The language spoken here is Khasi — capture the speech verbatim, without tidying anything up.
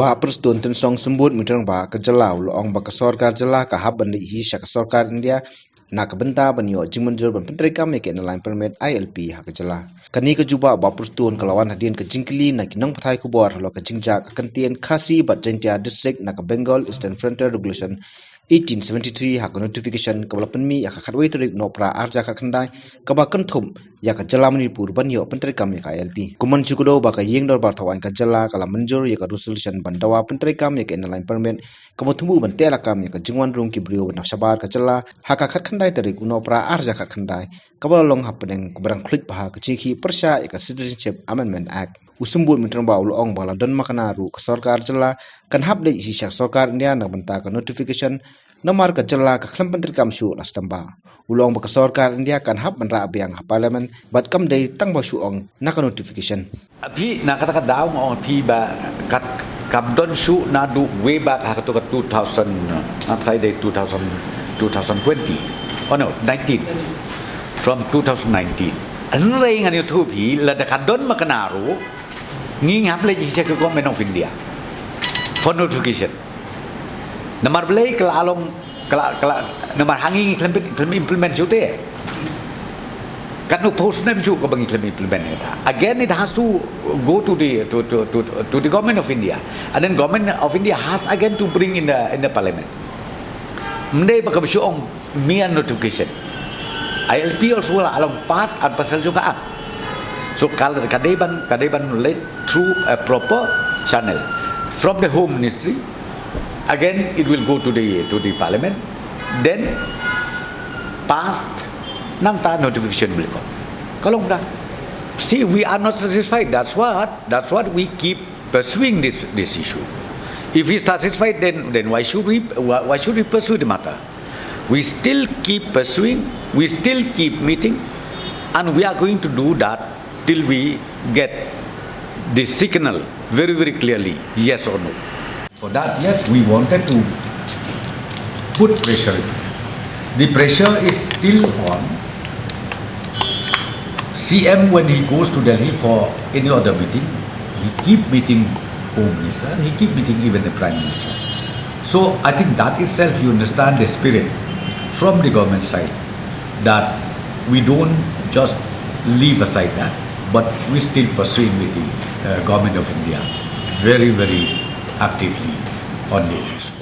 Bah Prestone Tynsong Symbud Myntrang ba ka jylla u la ong ba ka sorkar jylla ka hap ban leit hi sha ka sorkar India na ka bynta ban ïoh jingmynjur ban pyntreikam ïa ka Inner Line Permit I L P ha ka jylla. Kane ka jubab Bah Prestone ka la wan hadien ka jingkylli na ki nongpathai khubor halor ka jingjia ka kyntien Khasi bad Jaintia District na ka Bengal Eastern Frontier Regulation eighteen seventy-three ha ka notification kaba la pynmih ïa ka khatwei tarik u Nohprah arhajar khatkhyndai, kaba kynthup ïa ka jylla Manipur ban ïoh pyntreikam ïa ka I L P. Kumne shu kdew ba ka ïing dorbar thawaiñ ka jylla ka la mynjur ïa ka resolution ban dawa pyntreikam ïa ka Inner Line Permit, kaba thmu ban tehlakam ïa ka jingwan rung ki briew ban ap shabar ka jylla ha ka khatkhyndai tarik u Nohprah arhajar khatkhyndai, kaba la long hapdeng kaba dang khluit bha ka jingkhih pyrshah ïa ka Citizenship Amendment Act. U Symbud Myntrang ba u la ong ba la don makna ruh ka sorkar jylla kan hap leit hi sha ka sorkar India na ka bynta ka notification, namar ka jylla ka khlem pyntreikam shuh la sdang ba. U la ong ba ka sorkar India kan hap ban rah biang ha Parliament bad kam dei tang ba shu ong na ka notification. Phi na kata ka daw nga ong phi ba kat kam don shuh naduh way back ha katu ka two thousand, nga sa ïa dei two thousand, two thousand twenty. Oh no, nineteen. From two thousand nineteen. Hynrei ngan ïathuh phi lada ka don makna ruh, ngi ngim hap leit hi sha ka Government of India for notification. Namar balei ka la long, ka la, ka la, namar ha ngi ngi khlem, khlem implement shuh te. Katno phew snem shuh kaba ngi khlem implement ïa kata. Again, it has to go to the, to, to, to, to the Government of India. And then Government of India has again to bring in the, in the Parliament. Ym dei ba kaba shu ong mere notification. I L P also la long part and parcel jong ka Act. So ka, ka dei ban, ka dei ban led through a proper channel from the Home Ministry. Again, it will go to the, to the Parliament. Then passed, nangta notification will come. Ka long kumta. See, we are not satisfied. That's what, that's what we keep pursuing this, this issue. If we satisfied, then, then why should we, why, why should we pursue the matter? We still keep pursuing, we still keep meeting, and we are going to do that till we get the signal very, very clearly, yes or no. For that, yes, we wanted to put pressure. The pressure is still on. C M, when he goes to Delhi for any other meeting, he keep meeting Home Minister, he keep meeting even the Prime Minister. So I think that itself, you understand the spirit from the government side, that we don't just leave aside that, but we still pursuing with the, uh, Government of India very, very actively on this issue.